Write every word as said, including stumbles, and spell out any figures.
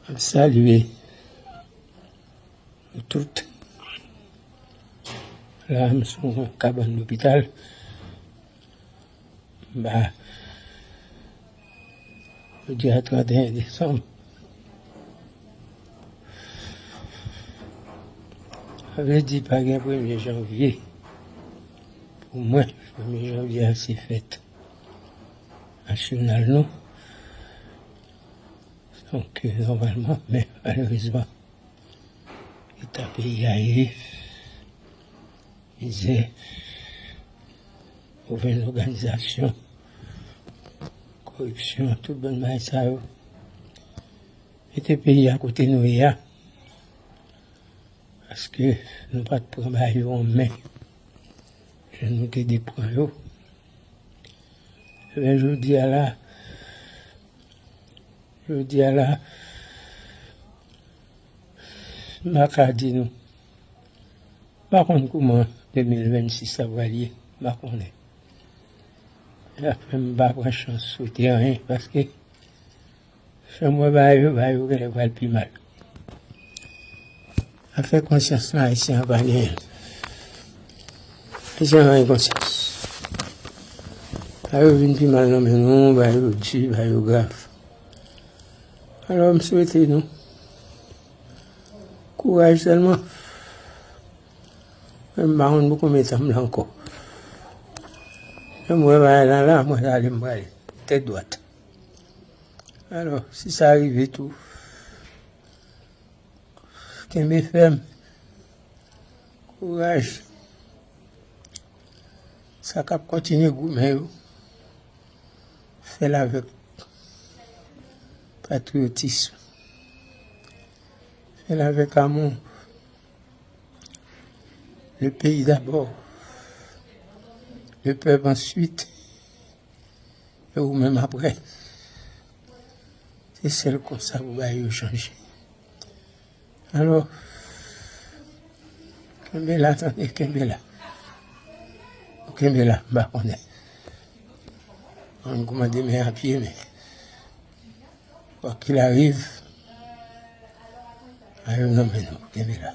M ap salye nou tout. La, m sou yon kabann lopital. M ba, jodi a trannteyen desanm. Sa vle di pa gen premye janvye. Pou mwen, premye janvye a se fèt nasyonal nou. Donk, nòmalman, men malerezman, eta peyi a ye, mizè, movèz òganizasyon, koripsyon, tout bann bagay sa yo mete peyi a kote nou ye a. Paske nou pa t pran bagay yo an men jan nou te dwe pran yo. Ebyen, jodi a la, jodi a la, m pa ka di nou. M pa konn kòman de mil vennsis sa pral ye. M pa konnen. Sa fè m pa pran chans swete anyen, paske jan m wè bagay yo, bagay yo genlè pral pi mal. Afè konsyans nan Ayisyen an pa genyen. Ayisyen an pa gen konsyans. Bagay yo vin pi mal nan men nou, bagay yo di, bagay yo grav. Alò, m swete nou kouraj sèlman. Mwen, m pa konn pou konbyen tan m la ankò. Lè m wè bagay la la, mwen ale, m prale tèt dwat. Alò, si sa rive tou, kenbe fèm. Kouraj. Sa k ap kontinye goumen yo, fè l avèk patriyotism. Fè l avèk amou. Le pays d'abord. Le peuple ensuite. E ou menm apre. Se sèl konsa pou bagay yo chanje. Alò, kenbe la, tande, kenbe la. Ou kenbe la, m pa konnen. Ann kòmande men a pye, men. Quoi qu'il arrive, a yo nan men nou, kenbe la.